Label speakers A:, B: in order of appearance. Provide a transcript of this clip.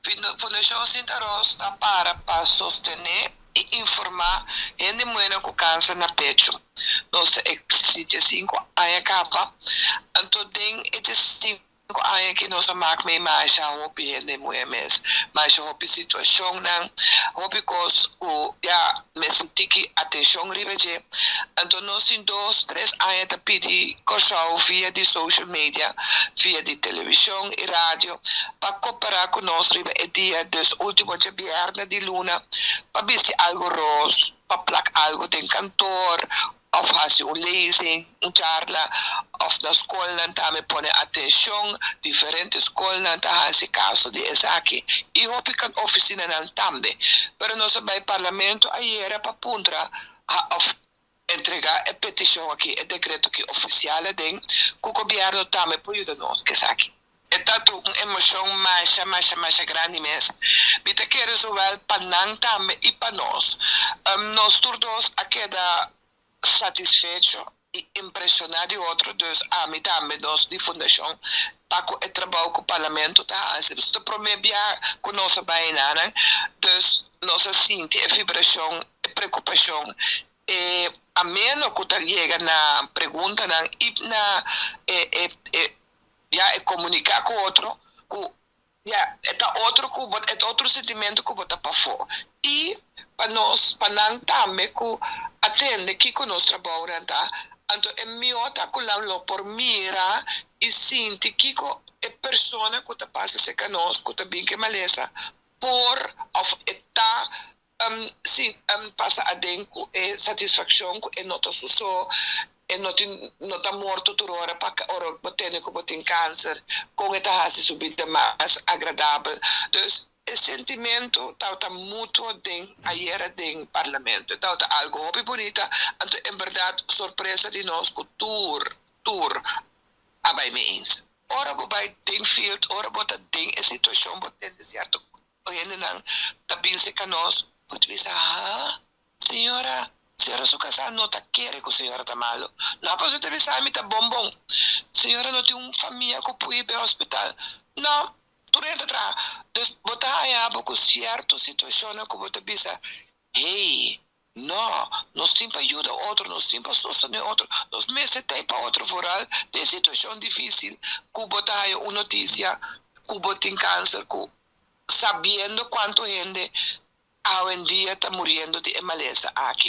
A: Fundashon Sinta Ros ta para pa sostené i informá hende muhé ku kanser na pechu. Nos ta eksistí 5 aña kaba. Anto den e 5 aña ku nos a maak mee masha hopi hende muhé mes. Masha hopi situashonnan, hopi kos ku ya mester tiki atenshon riba dje. Anto nos tin 2, 3 aña ta pidi Kòrsou via di social media, via di televishon i radio, pa koperá ku nos riba e dia, dus último djabièrnè di luna, pa bisti algu ros, pa plak algu den kantor, òf hasi un lezing, un charla, òf na skolnan tambe pone atenshon, diferente skolnan ta hasi kaso di esaki. I hopi kan ofisinanan tambe. Pero nos a bai parlamento ayera pa puntra òf entregá e petishon aki, e dekreto aki ofisial den, ku gobièrnu tambe por yuda nos ku esaki. E ta un emoshon mas, mas, mas grandi mes. Mi ta kere zowel pa nan tambe i pa nos. Nos tur dos a keda satisfecho i impreshoná di otro, dus ami tambe, nos di fundashon, pa e trabou ku parlamento ta hasi. Dus e promé bia ku nos a bai einan, dus nos a sinti e vibrashon, e preokupashon, e ameno ku ta yega na preguntanan i na e ya e komuniká ku otro, ku ya ta otro ku e otro sentimentu ku bo ta pafó. I pa nos, pa nan tambe ku a tende kiko nos trabou ta. Anto e mihó ta ku nan lo por mira i sinti kiko e persona ku ta pasa serka nos, ku ta bin ku malesa, por òf ta si, pasa aden ku e satisfakshon ku e no ta so, e no tin, no ta morto tur ora pa ora bo tende ku bo tin kanser, kon e ta hasi su bida mas agradabel. Dus e sentimentu ta mutuo den ayera den parlamento. Ta algu hopi bunita. Anto, en berdat, sorpresa di nos ku tur a bai mee eens. Ora bo bai den field, ora bo ta den e situashon, bo tende sierto hendenan ta bin serka nos, bo ta bisa: "Ah, señora, señora su kasá no ta kere ku señora ta malu." "No, pasobra ta bisa mi ta bon bon." "Señora no tin un famia ku por bai hospital?" "No, tur hende ta." Dus bo ta haña bo ku sierto situashon ku bo ta bisa: "Hey, no, nos tin pa yuda otro, nos tin pa sostené otro, nos mester tin pa otro, vooral den situashon difísil, ku bo ta haña un notisia, ku bo tin kanser, ku sabiendo kuantu hende awendia ta muriendo di malesa aki."